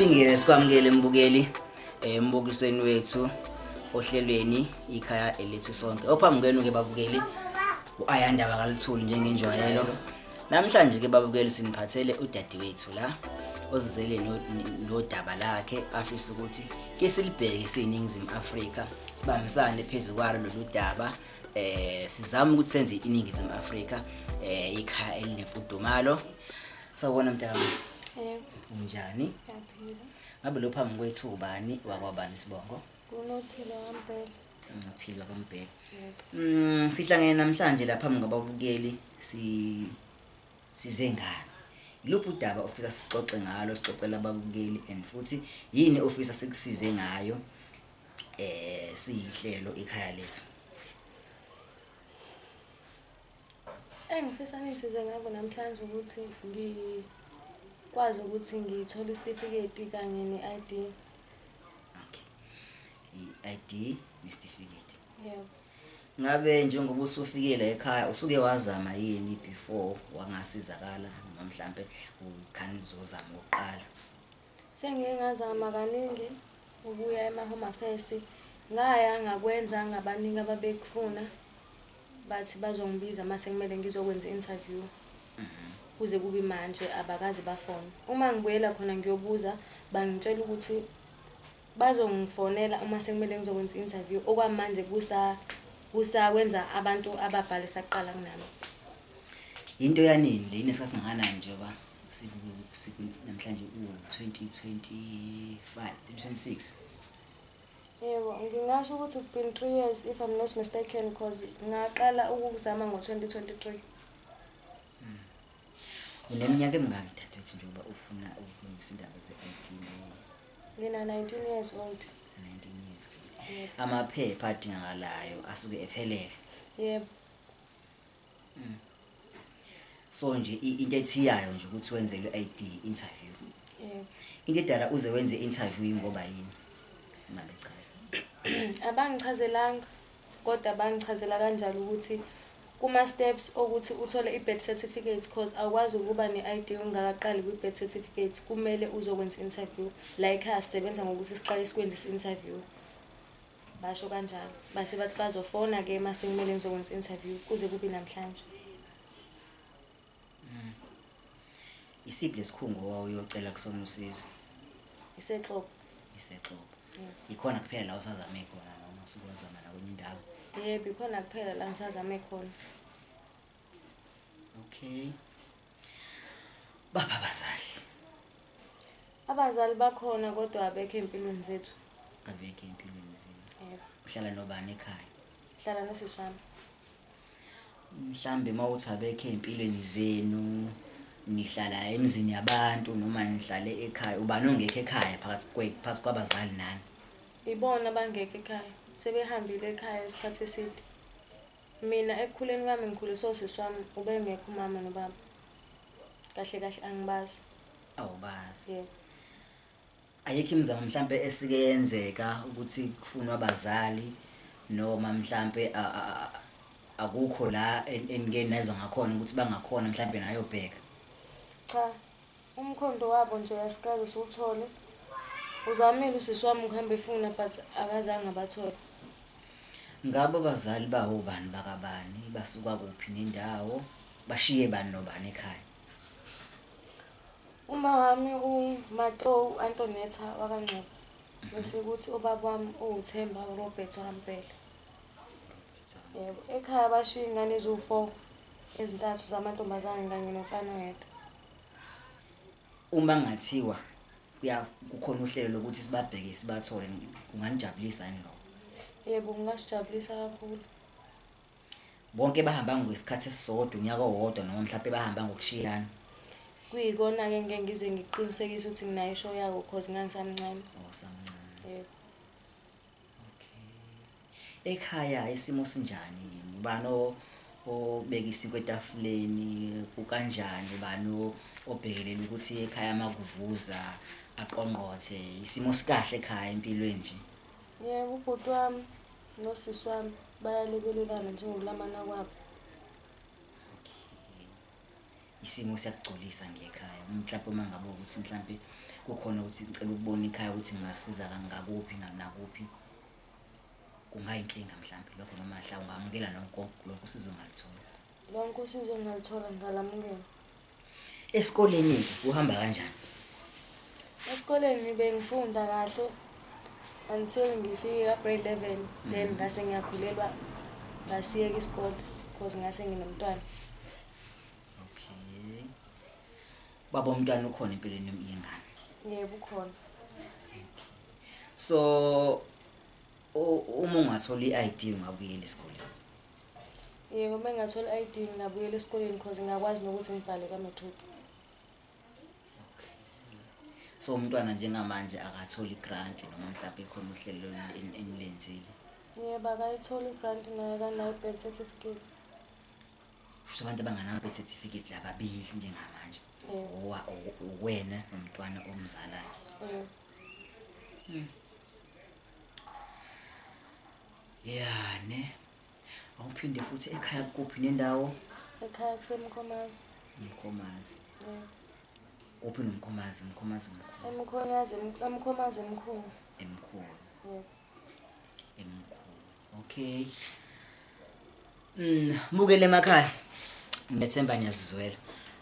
Sikubingele sikwamukele mbukeli embukisweni wethu ohlelweni ikhaya elethu sonke. Ophambi kwenu ke babukeli uAyanda bakaluthuli njengenjwayelo. Namhlanje ke babukeli siniphathele udadewethu la ozizele nodaba lakhe afisa ukuthi ke silibheke siyiningizimu Afrika sibambisane phezu kwalo lolu daba sizama ukuthi senze iningizimu Afrika ikhaya elinemfudumalo. Sawubona mntaka. Yebo. Unjani? Ngiyaphila. Ngabe lo phambi kwethu ubani wakwabani isibongo? Unothile waMbhele. Unothile waMbhele. Yebo. Sihlangene namhlanje lapha ngababukeli size ngani. Iluphi udaba ofisa sixoxe ngalo, sixoxela ababukeli and futhi yini ofisa sikusize ngayo siyihlelo ikhaya lethu? Engifisa ningisize ngakho namhlanje ukuthi ngikwazi ukuthi ngithole isitifiketi kanye ne-ID. Okay. I-ID nesitifiketi. Yebo. Ngabe njengoba usufikile ekhaya usuke wazama yini before wangasizakala noma mhlambe ukhani uzozama ukuqala? Sengike ngazama kaningi ukuya ema-home affairs. Ngaya ngakwenza ngabaningi ababekufuna bathi bazongibiza mase kumele ngizokwenza i-interview. Kuze kube manje abakaze bafone. Uma ngibuyela khona ngiyobuza bangitshela ukuthi bazongifonela uma sekumele ngizokwenza i-interview. Okwamanje kusakwenza abantu ababhalisa kuqala kunami. Into yanini le inesikhathi singakanani njengoba siku namhlanje u-2025 2026? Yebo, ngingasho ukuthi it's been 3 years if I'm not mistaken because ngaqala ukuzama ngo-2023. Uneminyaka emingaki dadewethu njengoba ufuna ukulungisa indaba ze-ID? Ngina 19 years old. 19 years old. Yebo. Amaphepha adingakalayo asuke ephelele. Yebo. So nje into ethiyayo nje ukuthi wenzelwe i-ID interview. Yebo. Into edala uze wenze interview ngoba yini? Uma bechaza. Abangichazelanga kodwa bangichazela kanjalo ukuthi kuma steps okuthi uthole i-birth certificate cause awukwazi ukuba ne-ID ungakaqali kwi-birth certificate, kumele uzokwenza i-interview. La ekhaya sisebenza ngokuthi siqale sikwenze i-interview. Basho kanjalo. Base bathi bazofona ke mase kumele ngizokwenza i-interview kuze kube namhlanje. Isiphi lesikhungo owawuyocela kusona usizo? Isexobo. Isexobo. Yebo. Ikhona kuphela la usazame khona noma usukwazama nakwenye indawo? Yebo, ikhona kuphela la ngisazame khona. Okay. Baba abazali. Abazali bakhona kodwa abekho empilweni zethu. Abekho empilweni zenu. Yebo. Uhlala nobani ekhaya? Ngihlala nosisi wami. Mhlambe mawuthi abekho empilweni zenu nihlala emzini yabantu noma nihlale ekhaya, ubani ongekho ekhaya phakathi kwabazali nani? Ibona abangekho ekhaya, sebehambile ekhaya isikhathi eside. Mina ekukhuleni kwami ngikhuliswe usisi wami, ubengekho umama nobaba. Kahle kahle angibazi. Awubazi. Yebo. Ayikho imizamo mhlambe esike yenzeka ukuthi kufunwa abazali noma mhlambe akukho la enike nezwa ngakhona ukuthi bangakhona mhlambe nayobheka? Cha, umkhondo wabo nje asikaze siwuthole. Uzamile usisi wami ukuhamba efuna but akazange abathole. Ngabe abazali bawobani bakabani, basuka kuphi nendawo, bashiye bani nobani ekhaya? Uma wami uMatou Antonetta wakaNgcobo, bese kuthi ubaba wami uwuThemba uRobert wakaMbhele. Yebo, ekhaya bashiya iy'ngane eziwu-4, ezintathu zamantombazane kanye nomfana oyedwa. Uma kungathiwa kukhona uhlelo lokuthi sibabheke sibathole, kunganijabulisa yini lokho? Yebo, kungasijabulisa kakhulu. Bonke bahamba ngesikhathi esisodwa, unyaka owodwa noma mhlawumbe bahamba ngokushiyana? Kuyikona-ke ngeke ngize ngiqinisekise ukuthi nginayo ishow yako cause ngangisamncane. Oh, usamncane. Yebo. Okay. Ekhaya isimo sinjani? Ubani obeka isinkwa etafuleni, kukanjani? Ubani obhekelela ukuthi ekhaya makuvuza aqongqothe? Isimo sikahle ekhaya empilweni nje? Yebo, ubhuti wami nosisi wami bayalekelelana njengokulamana kwabo. Okay. Isimo siyakugculisa ngekhaya. Mhlawumbe uma ngabe ukuthi mhlawumbe kukhona ukuthi ngicela ukubona ikhaya ukuthi ngingasiza ngakuphi nakuphi kungayinkinga mhlambe lokho noma mhla ungamukela nonke lonke usizo ongaluthola? Lonke usizo engingaluthola ngingalamukela. Esikoleni-ke kuhamba kanjani? Esikoleni bengifunda kahle until ngifike ka-grade 11, then ngase ngiyakhulelwa, ngasiyeka isikole because ngase nginomntwana. Okay. Baba umntwana ukhona empilweni yengane? Yebo, ukhona. So uma ungathola i-ID ungabuyela esikoleni? Yebo, uma ngingathola i-ID ngingabuyela esikoleni because ngingakwazi nokuthi ngibhale ka-matric. So umntwana njengamanje akatholi i-grant noma mhlawumbe khona uhlelo enilenzile? Yebo, akayitholi i-grant, naye akanayo i-birth certificate. Kusho abantu abanganayo i-birth certificate lababili njengamanje? Yebo. Uwena nomntwana omzalayo? Yebo. Ya ne. Awuphinde futhi, ekhaya kuphi nendawo? Ekhaya kuseMkhomazi. Umkhomazi. Yebo. Kuphi noMkhomazi? Umkhomazi mkhulu. EMkhomazi, eMkhomazi emkhulu. Emkhulu. Yebo. Emkhulu. Okay. Bukele emakhaya. Ngiyethemba niyazizwela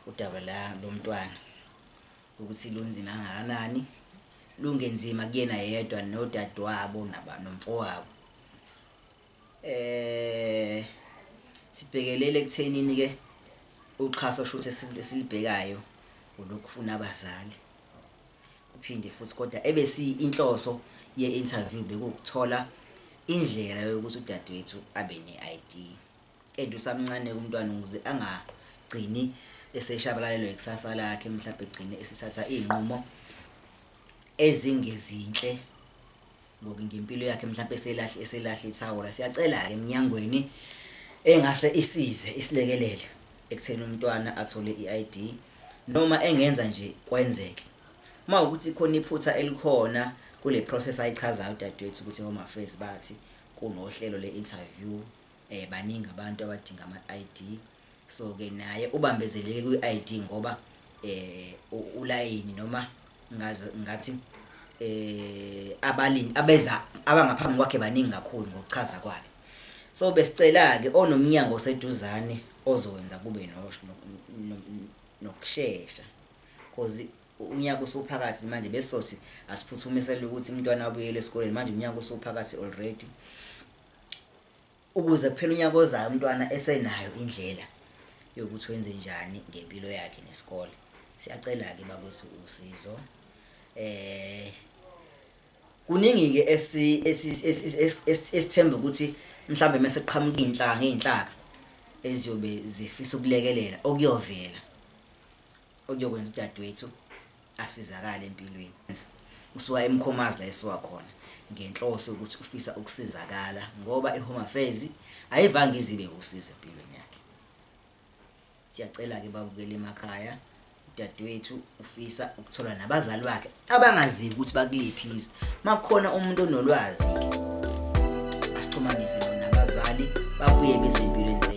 udaba la lomntwana ukuthi lunzima kangakanani, lungenzima kuyena yedwa nodadewabo naba nomfowabo. Sibhekelele ekuthenini ke uxhaso futhi esilibhekayo ulokufuna abazali. Kuphinde futhi kodwa ebesi inhloso ye-interview bekukuthola indlela yokuthi udadewethu abe ne-ID. And usamncane umntwana ukuze angagcini eseshabalalelwa ikusasa lakhe, mhlawumbe egcine esithatha izinqumo ezingezinhle ngempilo yakhe, mhlawumbe eselahle ithawula. Siyacela-ke eminyangweni engahle isize isilekelele ekutheni umntwana athole i-ID noma engenza nje kwenzeke. Uma ukuthi khona iphutha elikhona kule process ayichazayo udadewethu ukuthi Home Affairs bathi kunohlelo le-interview, baningi abantu abadinga ama-ID, so ke naye ubambezeleke kwi-ID ngoba ulayini noma ngathi abalindi abeza abangaphambi kwakhe baningi kakhulu ngokuchaza kwakhe. So besicela ke onomnyango oseduzane ozokwenza kube nokushesha, because unyaka usuphakathi manje. Besizothi asiphuthumisele ukuthi umntwana abuyele esikoleni, manje unyaka usuphakathi already, ukuze kuphela unyaka ozayo umntwana esenayo indlela yokuthi wenze njani ngempilo yakhe nesikole. Siyacela ke bakwethu usizo. Kuningi ke esithemba ukuthi mhlambe mase qhamuka inhlaka ngeinhlaka eziyobe zifisa ukulekelela, okuyovela okuyokwenza udadewethu asizakale empilweni. Usuka eMkhomazi la esuka khona ngenhloso ukuthi ufisa ukusizakala ngoba iHome Affairs ayivange izibe usizo empilweni yakhe. Siyacela ke babukele emakhaya, udadewethu ufisa ukuthola nabazali bakhe abangazivi ukuthi bakuliphi izwe. Makukhona umuntu onolwazi ke asixhumanise nabazali babuye beze empilweni.